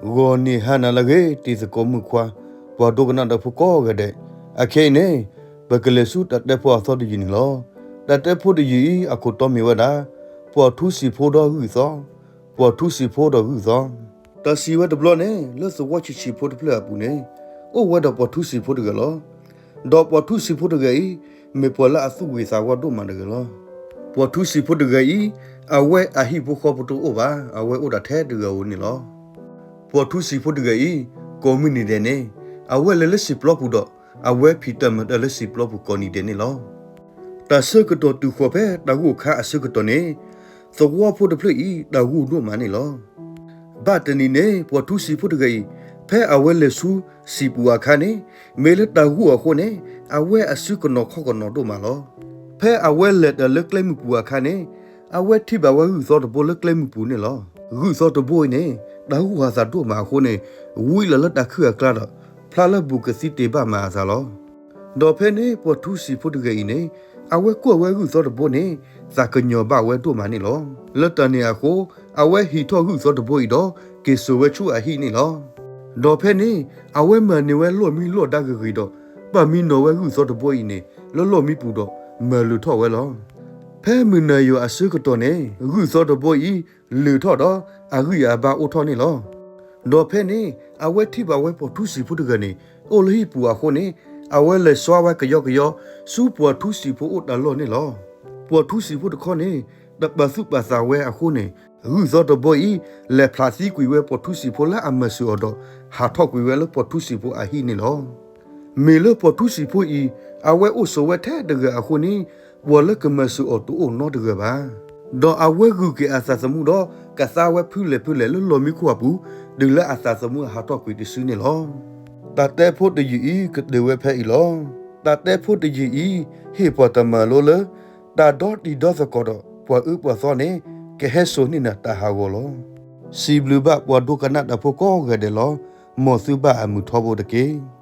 ဂီၤနံၤဟါနၤလၢအဂ့ၤ တံၤသကိးမုၣ်ခွါ ပှၤဒိကနၣ်တၢ်ဖိကိးဂၤဒဲး, အခဲအံၤန့ၣ် ပကလဲၤဆူတၢ်တဲဖိအသီတယုၢ်န့ၣ်လီၤ. တၢ်တဲဖိတယုၢ်အံၤ အခိၣ်တီမ့ၢ်ဝဲဒၣ် ပှၤထူစံာ်ဖိဒီးဂုၢ်သီ, ပှၤထူစံာ်ဖိဒီးဂုၢ်သီ. တၢ်စံးဝဲတဘျီန့ၣ် လၢသဝီဆံးဆံးဖိတဖျၢၣ်အပူၤန့ၣ် အိၣ်ဝဲဒီးပှၤထူစံာ်ဖိတဂၤလီၤ. ဒီးပှၤထူစံာ်ဖိတဂၤအံၤ မ့ၢ်ပှၤလၢအသူၣ်ဂ့ၤသးဝါဒိၣ်မးတဂၤလီၤ. ပှၤထူစံာ်ဖိတဂၤအံၤ အဝဲအဟံၣ်ဖိဃီဖိတအိၣ်ဘၣ်, အဝဲအိၣ်ဒၣ်ထဲတဂၤဧိၤန့ၣ်လီၤ. ပှၤထူစံာ်ဖိတဂၤအံၤ ကိးမုၢ်နံၤဒဲးန့ၣ် အဝဲလဲၤလၢစံာ်ပျီပူၤဒီး အဝဲဖံးတၢ်မၤတၢ်လၢစံာ်ပျီပူၤကိးနံၤဒဲးန့ၣ်လီၤ. တၢ်ဆၢကတီၢ်တုၤဃီၤဖဲတၢ်ဂိၢ်အခါအဆၢကတီၢ်န့ၣ် သဝီဖိတဖျၢၣ်အံၤ တၢ်ဂိၢ်ဒိၣ်မးန့ၣ်လီၤ. ဘၣ်တနံၤန့ၣ် ပှၤထူစံာ်ဖိတဂၤအံၤ ဖဲအဝဲလဲၤဆူစံာ်ပူၤအခါန့ၣ် မ့ၢ်လၢတၢ်ဂိၢ်အဃိန့ၣ် အဝဲအစုကနိးခီၣ်ကနိးဒိၣ်မးလီၤ. ဖဲအဝဲလဲၤတၢ်လၢကျဲမုၢ်ပူၤအခါန့ၣ် အဝဲထံၣ်ဘၣ်ဝဲဂုၢ်သီတဘိလၢကျဲမုၢ်ပူၤန့ၣ်လီၤ. ဂုၢ်သီတဘိအံၤန့ၣ် တၢ်ဂိၢ်အသးဒိၣ်မးအဃိန့ၣ် ဝံလီၤလၢတၢ်ခုၣ်အကျါဒီး ဖျါလၢဘူးကသံတ့ၢ်ဘၣ်မးအသးလီၤ. ဒီးဖဲန့ၣ် ပှၤထူစံာ်ဖိတဂၤအံၤန့ၣ် အဝဲကွၢ်ဝဲဂုၢ်သီတဘိန့ၣ် သးကညီၤဘၣ်ဝဲဒိၣ်မးန့ၣ်လီၤ. လၢတၢ်န့ၣ်အဃိ အဝဲဟံးထီၣ်ဂုၢ်သီတဘိအံၤဒီး က့ၤစိာ်ဝဲဆူအဟံၣ်န့ၣ်လီၤ. ဒီးဖဲန့ၣ် အဝဲမၤန့ၢ်ဝဲလီၢ်မံလီၢ်ဒါဂ့ၤဂ့ၤဒီး ပာ်မံနီၤဝဲဂုၢ်သီတဘိအံၤန့ၣ် လၢလီၢ်မံပူၤဒီး မၤလုၢ်ထီၣ်ဝဲလီၤ. ဖဲမုၢ်နၤယိၤအဆၢကတီၢ်န့ၣ် ဂုၢ်သီတဘိအံၤ လုၢ်ထီၣ်ဒီး အဂံၢ်အဘါအိၣ်ထီၣ်န့ၣ်လီၤ. ဒီးဖဲန့ၣ် အဝဲထံၣ်ဘၣ်ဝဲပှၤထူစံာ်ဖိတဂၤန့ၣ် အိၣ်လၢဟံၣ်ပူၤအဃိန့ၣ် အဝဲလဲၤစွါဝဲကယီကယီ ဆူပှၤထူစံာ်ဖိအိၣ်တၢ်လီၢ်န့ၣ်လီၤ. ပှၤထူစံာ်ဖိတခီန့ၣ် တပာ်သူၣ်ပာ်သးဝဲအဃိန့ၣ် ဂုၢ်သီတဘိအံၤ လဲၤဖျးသံကွံာ်ဝဲပှၤထူစံာ်ဖိလၢအမၤစၢၤအီၤဒီး ဟးထီၣ်ကွံာ်ဝဲလၢပှၤထူစံာ်ဖိအဟံၣ်န့ၣ်လီၤ. မ့ၢ်လၢပှၤထူစံာ်ဖိအံၤ အဝဲအိၣ်ဆိးဝဲထဲတဂၤအဃိန့ၣ် ပှၤလၢကမၤစၢၤအီၤတအိၣ်နီတဂၤဘၣ်. ဒီးအဝဲဂုာ်က့ၤအသးသမူဒီး ကသါဝဲဖုလဲၣ်ဖုလဲၣ်လၢလီၢ်မံခိၣ်အပူၤ တုၤလၢအသးသမူအဟးထီၣ်ကွံာ်တစုန့ၣ်လီၤ. တၢ်တဲဖိတယုၢ်အံၤ ကတၢၢ်ဝဲဖဲအံၤလီၤ. တၢ်တဲဖိတယုၢ်အံၤ ဟ့ၣ်ပှၤတၢ်မၤလိလၢ တၢ်ဒီတံၤဒီသကိးဒီး ပှၤအၢပှၤသီန့ၣ် ကဟဲစိာ်န့ၢ်နၤတၢ်ဟးဂီၤလီၤ. စံးဘျုးဘၣ်ပှၤဒိကနၣ်တၢ်ဖိကိးဂၤဒဲးလီၤ. မ်သုဘၣ်အမုာ်ထီဘိတက့ၢ်.